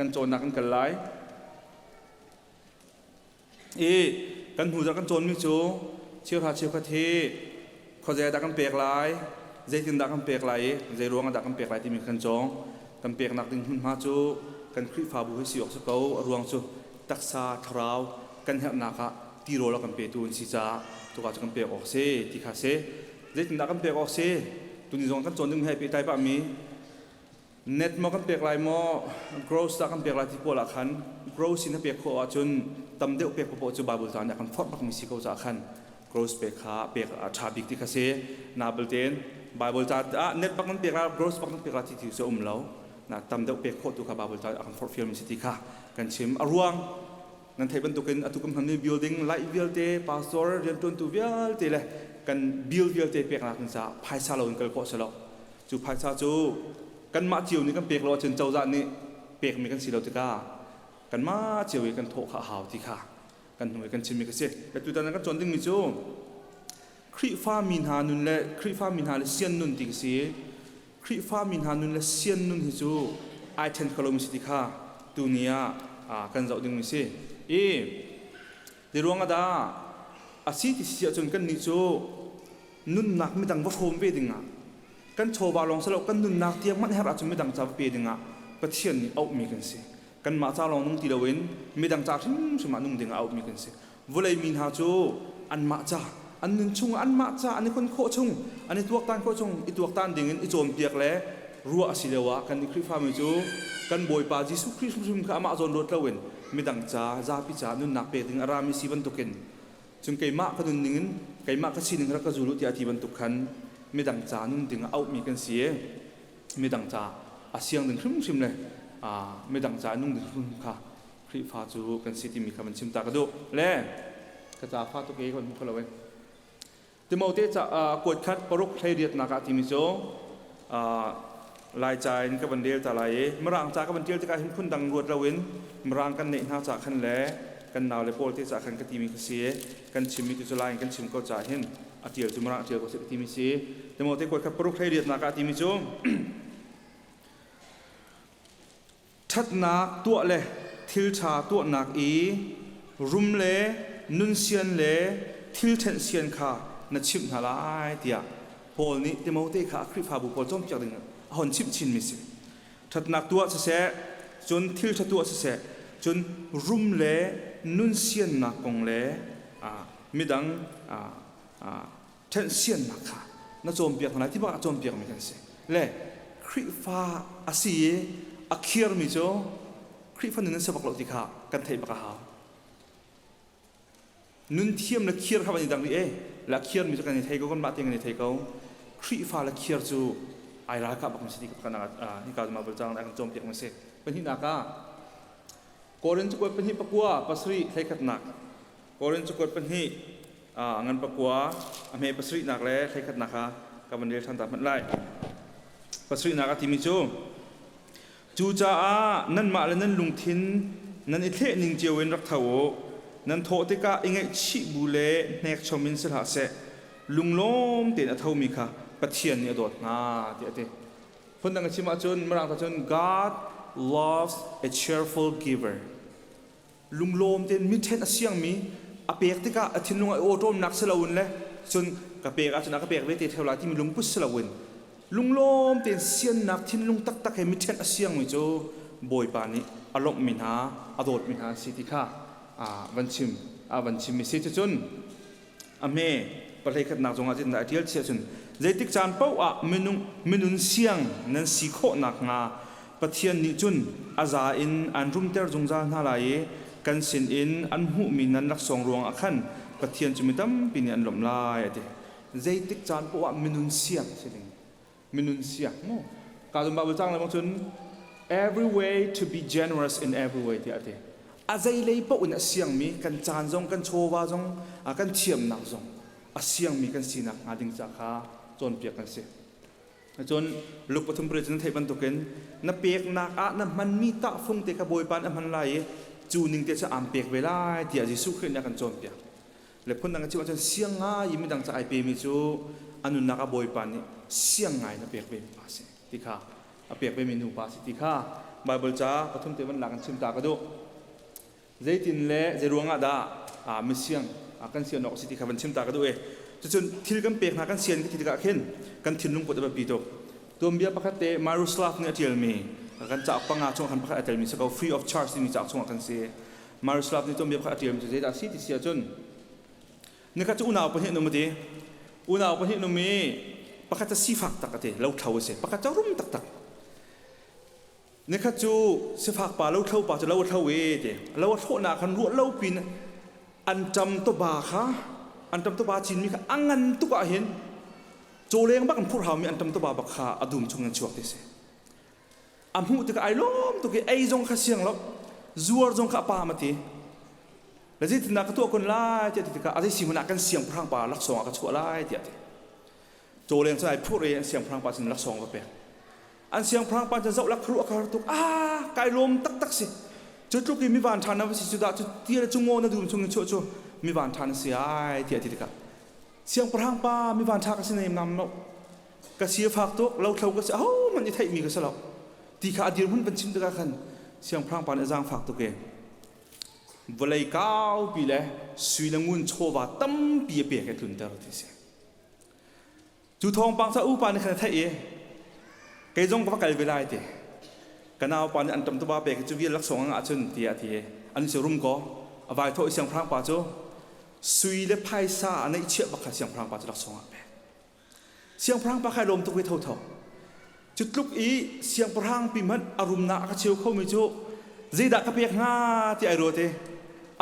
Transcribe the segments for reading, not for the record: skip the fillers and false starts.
Kan cawnnak kan kal lai. I kan hnu zarh kan cawnmi cu cheuhra cheukhat hi khuazei dah kan pek lai, zeitindah kan pek lai i zei ruangah dah kan pek lai timi kan cawng. Kan peknak ding hmunhma cu kan Khrihfabu hi si awk si ko. A ruang cu taksa, thlarau kan herhnak ah tirawl a kan petu an si caah cuka cu kan pek awk si ti kha si. Zeitindah kan pek awk si? Tuni zong kan cawn ding he pehtlai pahmi Net maw kan pek lai maw, gross dah kan pek lai ti pawl ah khan gross in a pek khawh ahcun tam deuh pek paoh cu Bible ca nih a kan forh bakmi si ko caah khan gross pek kha pek a ṭha bik ti kha si. Na belte Bible ca ah net bak nan pek lai, gross bak nan pek lai ti ti cu a um lo. Na tam deuh pek khawh tu kha Bible ca a kan forhfialmi si ti kha kan chim. A ruang nan theih bantukin atu kan hmanmi building light vialte, pastor rianṭuantu vialte le kan bill vialte peknak ding caah phaisa lo in kal khawh si lo. Cu phaisa cu kanmah cio nih kan pek lo ahcun cozah nih pekmi kan si lo tikah kanmah cio i kan thawh kha a hau ti kha kan hnu i kan chimmi ka si. Tutan ah kan cawn dingmi cu Khrihfa mi hna nun le Khrihfa mi hna le sian nun ti ka si. Khrihfa mi hna nun le sian nun hi cu ai ṭhen kho lomi si ti kha tuni ah kan zoh dingmi si. I ti ruang ah dah a si ti si ahcun kannih cu nunnak midang va hrawm ve dingah kan chawva lawng si lo kan nunnak tiang hmanh herh ahcun midang ca va pe dingah Pathian nih auhmi kan si. Kanmah ca lawng nung ti loin midang ca hrimhrim ah nung dingah auhmi kan si. Vawlei mi hna cu anmah ca an nun chung anmah ca an i khon khawh chung an i tuaktan khawh chung i tuaktan dingin i cawnpiak le ruah a si lio ah kan Khrihfami cu kan Bawipa Jesuh Khrih hrimhrim kha amah zawn ruat loin midang ca zapi ca nunnak pek ding a rami si bantukin Cun keimah ka nunning in keimah ka sining rak ka zul u tiah a ti bantuk khan midang ca nun ding ah auhmi kan si i midang ca a siang ding hrimhrim le midang ca a nung ding hrimhrim kha Khrihfa cu kan si timi kha van chim ta ka duh. Le ka ca fa tuk i kan hmu kho lo e. Timote ca kuat khat paruk 18 nak ah timi cu Laica in ka van rel ta lai i Mirang ca ka van ṭial tikah hin phundang ruat loin Mirang kan neih hna ca khan le kan nau le pawl te ca khan ka timi ka si i kan chimmi tu cu lai in kan chim ko ca hin a ṭial cu Mirang a ṭial ko seh ka timi si. Timote kuat khat paruk 18 nak ah timi cu Ṭhatnak tuah le thilṭha tuahnak i rum le nunsian le thil ṭhenhsian kha na chimh hna lai tiah Paul nih Timote kha a Khrihfabu pawl cawnpiak ding a hon chimh chinmi a si. Ṭhatnak tuah siseh, cun thilṭha tuah siseh, cun rum le nunsiannak kong le midang ṭhenhsiannak kha na cawnpiak hna lai ti bak ah cawnpiakmi kan si. Le Khrihfa a si i a khiarmi cu Khrihfa nun an si bak lo ti kha kan theih bak a hau. Nun thiam le khiar kha van i dang rih e. Le a khiarmi cu kan i thei ko, kanmah tein kan i thei ko. Khrihfa le khiar cu ai ralkah bak mi si ti kha hika cu mah cang kan cawnpiak mi si. Pahnihnak ah Korin cakuat pahnih pakua pasarih thleikhatnak Korin cakuat pahnih ngan pakua a hme pasarihnak le thleikhatnak kha ka van rel ṭhan ta hmanh lai. Pasarihnak a timi cu cucaah nanmah le nan lungthin nan i thleh ning cio in rak tho u. Nan thawh tikah i ngaihchih bu le hnekchom in si hlah seh. Lunglawm tein a thomi kha Pathian nih a dawt hna tiah a ti. Phundang a chim ahcun Mirang ta cun God loves a cheerful giver. Lunglawm tein mi ṭhen a siangmi a pek tikah a thinlung a awṭawmnak si loin le cun ka pek ahcun a ka pek ve te ṭheo lai timi lungput si loin lunglawm tein siannak thinlung taktak he mi ṭhen a siangmi cu Bawipa nih a lawmhmi hna a dawtmi hna an si ti kha van chim a van chimmi si. Cucun a hme pahlei khatnak zongah zeitindah a ṭial chiah cun zeitik caan paoh ah minung minun siang nan si khawh nakhnga Pathian nih cun a za in an rumter zungzal hna lai i kan sinin an hmuhmi nan laksawng ruangah khan Pathian cu mi tampi nih an lawmh lai a ti. Zeitik caan paoh ah minun siang si ding minun siang mu ka zum Bible cang le cun every way to be generous in every way tiah a ti. A zeilei paoh in a siangmi kan caan zong kan chawva zong kan thiamnak zong a siangmi kan sinak hnga ding ca kha cawnpiak kan si. Cun Luke pathum pariat cu na theih bantukin na peknak ah na hmanmi tahfung te kha Bawipa nih a hman lai i cu ning te cu aan pek ve lai tiah Jesuh Khrih nih a kan cawnpiak. Le phundang a chim ahcun siang ngai i midang ca ai pemi cu a nunnak ah Bawipa nih siang ngai in a pek vemi pa a si ti kha a pek vemi nupa a si ti kha Bible ca pathum te van lak in chim ta ka duh. Zeitin le zei ruangah dah misiang kan sian awk a si ti kha van chim ta ka duh i cucun thil kan pek hna kan sian ka ti tikah khin kan thinlung put a biapi tuk. Tuanbia pakhat te Miroslav nih a ṭialmi kan cauk panga chungah khan pakhat a telmi si ko free of charge timi cauk chungah kan si. Miroslav nih tuanbia pakhat a ṭialmi cu zeidah a si ti si ahcun nikhat cu unau pahnih an um a ti. Unau pahnih an um i pakhat cu sifak tak a ti, lothlo a si. Pakhat cu rum taktak. Nikhat cu sifak pa lothlo pa cu lo a thlo e ti. Lo a thlawhnak khan ruah lo pin anṭam tawba kha anṭam tawba cinmi kha a ngan tuk ah hin cawleng bak in phurh haumi anṭam tawba bak kha a dum chung in chuak ti si. A hmuh tikah ai lawm tuk i ei zong kha siang lo, zuar zong kha a paam a ti. Le zeitindah ka tuah kun lai tiah ti tikah a zei si hmanh ah kan siangpahrang pa laksawng ah ka chuah lai tiah a ti. Cawleng cu ai phurh i an siangpahrang pa sin laksawng va pek. An siangpahrang pa cu zoh lak khuaruah ka har tuk. Ah, kai lawm taktak si. Cu tluk i mi van ṭha na va si cu dah cu ti le cu ngaw na dum chung in chuah cu mi van ṭha na si ai tiah ti tikah siangpahrang pa mi van ṭha ka si naim nam lo. Ka si a fak tuk, lothlo ka si, ahohmanh i theihmi ka si lo. Ti kha a dirhmun van chim tikah khan siangpahrang pa nih a zaangfak tuk i vawlei kaupi le sui le ngun chawva tampi a pek i a tlunter ti si. Cu thawngpang cu a upa nih khan a theih i kei zong ka va kal ve lai ti. Ka naupa nih an ṭam tupa pek cu vial laksawng a ngah cun tiah a ti i an si rum kaw a vai thawh i siangpahrang pa cu sui le phaisa a neihchiah bak kha siangpahrang pa cu laksawng ah a pek. Siangpahrang pa kha lawm tuk i thotho. Cu tluk i siangpahrang pi hmanh a rumnak a ka cheu khomi cu zeidah ka pek hnga ti ai ruat i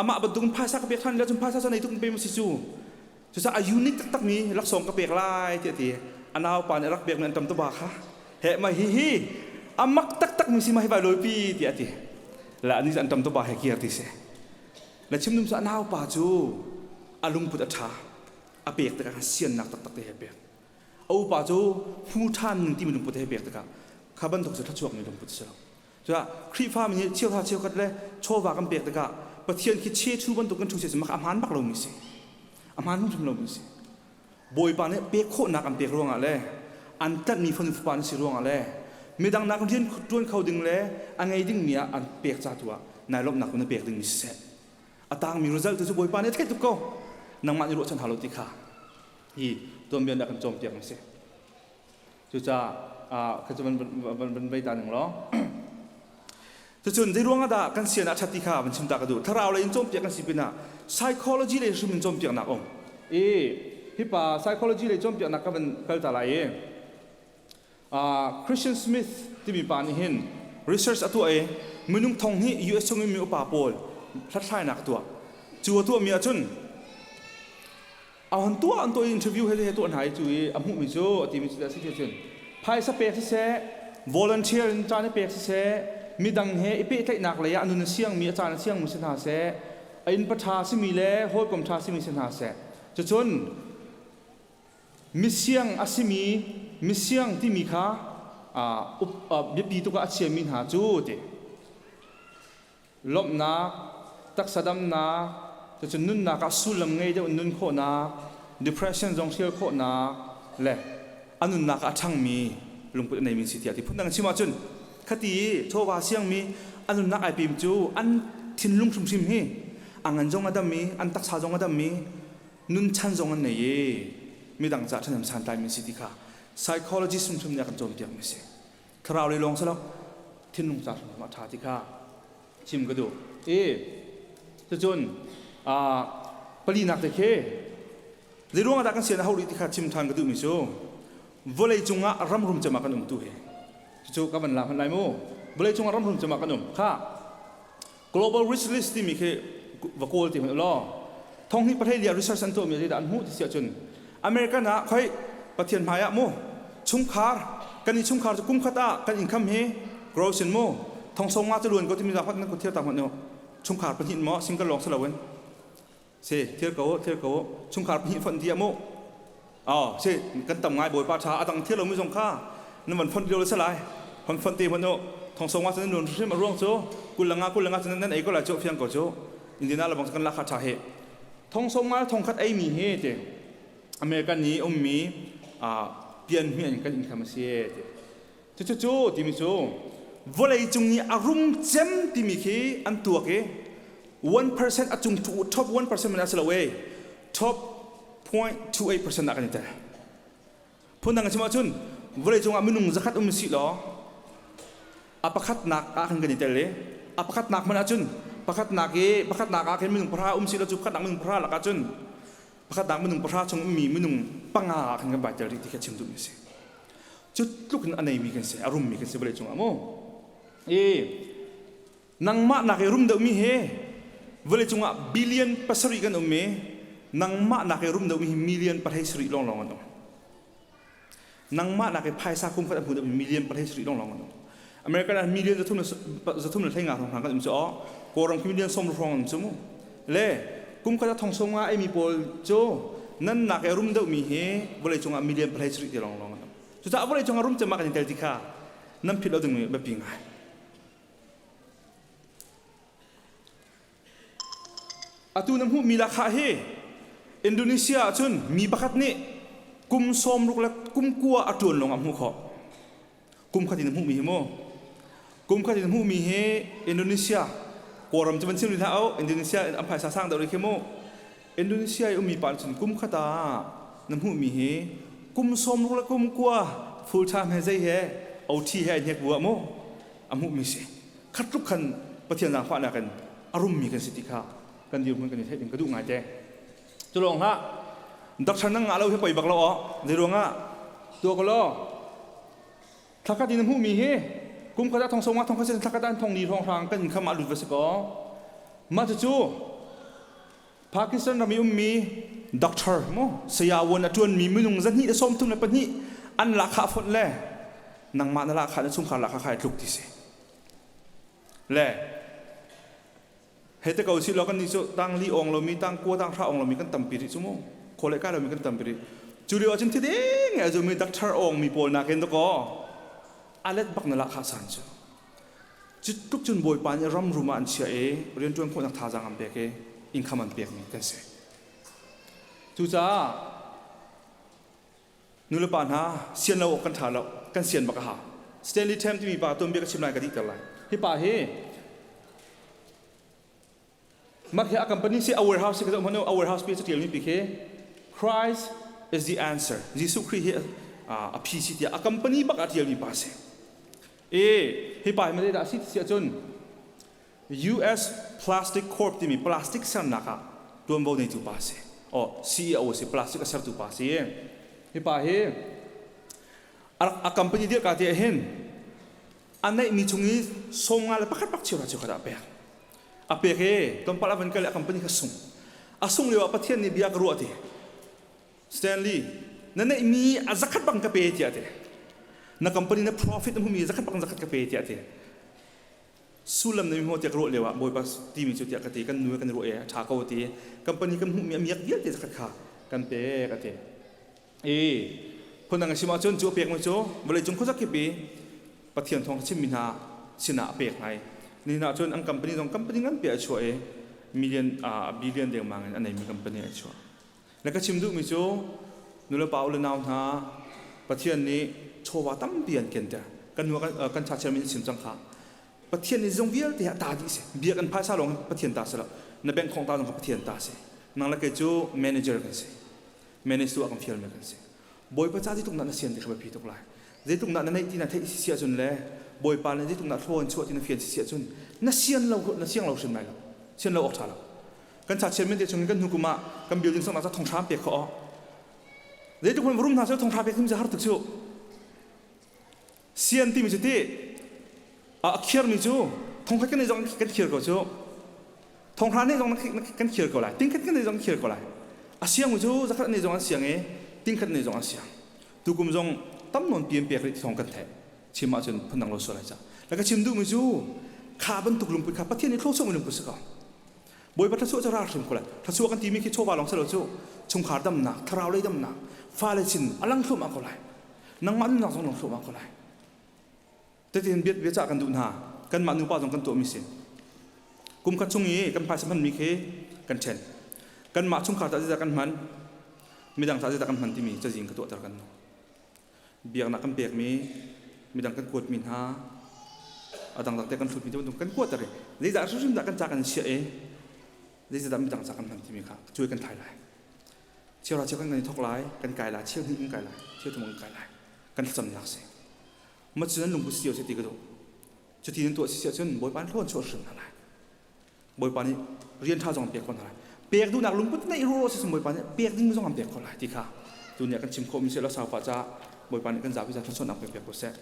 amah bantukin phaisa ka pek ṭhan le cun phaisa cu nei tuk in pe ma si cu. Cucaah a unique taktakmi laksawng ka pek lai tiah a ti. A naupa nih a rak pekmi an ṭam tuba kha he ma hi hi a mak taktakmi si ma hi vai lawipi tiah a ti. Le anih cu an ṭam tuba he kir ti si. Le chim dum cu a naupa cu a lungput a ṭha. A pek tikah khan siannak taktak te he pek. A upa cu hmu ṭhan ning timi lungput he pek tikah kha bantuk cu thluachuakmi lungput a si lo. Cuah Khrihfami nih cheuhra cheukhat le chawva kan pek tikah Pathian khi chechu bantuk kan thu si mak a hmaan bak lomi si. A hmaan hrimhrim lomi si. Bawipa nih pek khawhnak an pek ruangah le an tlanhmi fanu fapa an si ruangah le midang nak rian ṭuan kho ding le a ngei dingmi ah an pek ca tu ah nai lawmhnak na pek dingmi siseh. A tangmi result tu cu Bawipa nih a theih tuk ko. Nangmah nih ruahchan hau lo ti kha hi tuanbia nih a kan cawnpiak mi si. Cucaah kha cu van van vei ta ning law. Cucun zei ruangah dah kan sian ah ṭhat ti kha van chim ta ka duh. Thlarau lei in cawnpiak kan si pinah psychology lei hrim in cawnpiaknak um. I hi pa psychology lei cawnpiaknak ka van kal ta lai i Christian Smith timi pa nih hin research a tuah i minung thong hnih US chung in mi upa pawl hlathlainak a tuah. Cu a tuahmi ahcun A hon tuah an tuah i interview he he tuah hna i cu i a hmuhmi cu a timi cu a si ti cun phaisa pek siseh volunteer in caan i pek siseh midang he i pehtlaihnak lei ah a nun a siangmi a caan a siangmi si hna seh a innpa ṭha simi le hawikom ṭha simi si hna seh cucun misiang a simi misiang timi kha biapi tuk ah a chiami hna cu ti lawmhnak, taksa damnak, cucun nunnak ah sullam ngei deuh in nun khawhnak, depression zong hrial khawhnak le a nunnak ah a ṭhangmi lungput a neimi si tiah ti phundang chim ahcun khati i chawva siangmi a nunnak ai pim cu an thinlung hrimhrim hi a ngan zong a dam i an taksa zong a dam i nun chan zong an nei i midang caah ṭhahnem santlaimi si ti kha psychologist hrimhrim nih a kan cawnpiakmi a si. Thlarau lei lawng si lo thinlung ca hrimhrim a ṭha ti kha chim ka duh. I cucun palinak te khi zei ruangah dah kan sian a hau rih ti kha chim ṭhan ka duhmi cu vawlei cungah ramrum cem ah kan um tu hi cucu ka van la hmanh lai mu vawlei cungah ramrum cem ah kan um kha global rich list timi khi va kawl ti hmanh law thonghnih pahlei lia research an tuahmi zeidah an hmuh ti si ahcun American ah khoi Pathian hmai ah mu chungkhar kan i chungkhar cu kum khat ah kan income hi gross in mu thong song nga cu luan ko timi za nan ko thiar ta hmanh chungkhar pahnih maw single lawng si loin si thiar ko thiar ko chungkhar pahnih fonh dia mu oh si kan tam ngai bawipa tha adang thiar lomi zong kha nan van fonh lio se lai hon fonh te hmanh u thong song nga cun nan hrim a ruang cu kulanga kulanga cun nan ei ko lai cu fiang ko cu Indiana labang kan lakha tha he thong song nga thong khat ei mi he te American ni ummi pian hmi an kan income a si te cu cu timi cu. Vawlei cung i a rum cem timi khi an tuak i 1% a cung top 1% man a si lo e top 0.28% ah kan i tel. Phundang in chim ahcun vawlei cungah minung zakhat um si law a pakhatnak ah khan kan i tel i a pakhatnak hmanh ahcun pakhatnak i pakhatnak ah khin minung pahra um si law cu pakhatnak minung pahra lakah cun pakhatnak minung pahra chung ummi minung panga ah khan kan vai tel rih ti kha chim duhmi a si. Cu tluk in a neimi kan si, a rummi kan si vawlei cungah mu. I nangmah nak i rum deuhmi hi vawlei cungah billion pasarih kan um i nangmah nak i rum deuhmi hi million pahlei sarih lawnglawng an um. Nangmah nak i phaisa kum khat a hmu deuhmi million pahlei sarih lawnglawng an um. American ah million zathum le hleinga hrawng kan um cu aw. Kawlram khi million sawm hrawng an um cu mu. Le kum khat ah thong sawm nga eimi pawl cu nan nak i rum deuhmi hi vawlei cungah million pahlei sarih ti lawnglawng an um. Cucaah vawlei cungah rum cem ah kan i tel ti kha nan philh lo dingmi biapi ngai. Atu na hmuhmi lahkhah hi Indonesia ahcun mi pakhat nih kum sawmruk le kum kua a ṭuan lawng ah hmuh khawh. Kum khat in a hmuhmi hi mu. Kum khat in a hmuhmi hi Indonesia Kawlram cu van chim rih hlah u. Indonesia an phaisa sang deuh rih khi mu. Indonesia i ummi pa nih cun kum khat ah na hmuhmi hi kum sawmruk le kum kua full time he zei he OT he ai hnek bu ah mu a hmuhmi si. Khat tluk khan Pathian zaangfahnak in a rummi kan si ti kha kan dirhmun kan i theih ding ka duh ngaite. Cu lawng hlah doctor nang ngah lo hi poi bak lo aw. Zei ruangah tuah ko law thlakhat in hmuhmi hi kum khat ah thong sawm nga thong khat sin thlakhat ah thong li hrawng hrang kan income ah lut va si kaw mah cucu Pakistan ram i ummi doctor mu saya wan a ṭuanmi minung zahnih le 32 an lahkhah fonh le nangmah na lahkhah na chungkhar lahkhah kha ai tluk ti si le hei te ko si law kan nih cu tang li ong lomi tang kua tang hra ong lomi kan tampi rih cu mu khaw le kai lomi kan tampi rih cu lio ahcun thi ding e zumi doctor ong mi pawl nakin dakaw alet bak na lahkhah san cu Cu tluk cun Bawipa nih ram rum ah an chiah i rianṭuan khawhnak thazaang an pek i income an pekmi kan si. Cucaah nulepa hna sian lo awk kan ṭha lo, kan sian bak a hau. Stanley Tam timi pa tuanbia ka chim lai ka dihter lai. Hi pa hi Mah hi a company si a warehouse si ka zoh hmanh u a warehouse pi catialmi pi khi Christ is the answer. Jesuh Khrih hi a phi si tiah a company bak ah tialmi pa si. E hi pa hi ma dah si ti si ahcun US Plastic Corp timi plastic sernak ah tuanvo neitu pa si. Oh, CEO si plastic a sertu pa si. Hi pa hi a company dirka te hin a neihmi chung i sawm nga le pakhat bak cheuhra cheukhat ah a pek. A pek i tlawmpal a van kal i a company kha sung. A sung lio ah Pathian nih bia ka ruah ti. Stanley, na neihmi a zakhat bang ka pe tiah ti. Na company na profit na hmumi zakhat bang zakhat ka pe tiah ti. Sullam na mi tiah ka ruah lio ah Bawipa timi cu tiah ka ti kan nu kan ruah i a ṭha ko ti. Company kan hmuhmi a miak vialte zakhat kha kan pek a ti. I phundang in chim ahcun cu a pekmi cu vawleicung khuazakip i Pathian thawng chimmi hna sinah a pek hna i nihin ahcun an company zong company nganpi a chuah i million billion dengmang in a neimi company a chuah. Na ka chim duhmi cu nulepa u le nau hna Pathian nih chawva tampi an kenter. Kan nu kan cha chairman chim cang kha. Pathian nih zong vialte a ta dih si. Biak an phaisa lawng Pathian ta si lo. Na bank khong ta zong kha Pathian ta si. Nang le kei cu manager kan si. Manage tu a kan fialmi kan si. Bawipa ca zeitluk dah na sian ti kha biapi tuk lai. Zeitluk dah na neih ti na theih si ahcun le Bawipa nih zeitluk dah thlaw an chuah ti na fian si ahcun na sian lo na siang lo hrim lai lo. Sian lo awk ṭha lo. Kan cha chairman te chung in kan hnu kum ah kan building soknak ca thonghram pek khawh. Zeitluk hmanh rum hna seh thonghram pek hrim har tuk cu. Sian timi cu ti a khiarmi cu thongkhat kan nei zong kan khiar ko cu. Thonghra nih zong kan khiar ko lai. Tingkhat kan nei zong kan khiar ko lai. A siang cu zakhat nei zong an siang i tingkhat nei zong an siang. Tukum zong tam nawn pian pek rih thong kan theih. Chim ahcun phundang lo sual ai ca. La ka chim duhmi cu kha bantuk lungput kha Pathian nih thluachuah mi lungput si ko. Bawipa thluachuah cu ral hrim ko lai. Thluachuah kan timi khi chawva lawng si lo cu chungkhar damnak, thlarau lei damnak, fale sin a lang thluahmah ko lai. Nangmah nunnak zong lang thluahmah ko lai. Tetin bia bia cah kan duh hna. Kanmah nupa zong kan tuahmi si. Kum khat chung i kan phaisa hmanmi khi kan ṭhen. Kanmah chungkhar tah zeidah kan hman, midang tah zeidah kan hman timi cazin ka tuahter kan nu. Biaknak kan pekmi, midang kan kuatmi hna, A dangdang te kan hlutmi te bantuk kan kuater i zeidah hrimhrim dah kan ca kan chiah i zeidah midang ca kan hman timi kha cuai kan thai lai. Cheuhra cheu kan i thok lai, kan kai lai, cheu hnih kan kai lai, cheu thum kan kai lai. Kan thlacamnak si. Ma cu nan lungput cio si ti ka duh. Cuti nan tuah si ahcun Bawipa nih hlawn chuah hrim hna lai. Bawipa nih rian ṭha zong an pek ko hna lai. Pek duhnak lungput neih ruah si Bawipa nih pek ding zong an pek ko lai ti kha tuni ah kan chim khawhmi si lo saupa caah Bawipa nih kan zapi za thluachuahnak pek ko seh.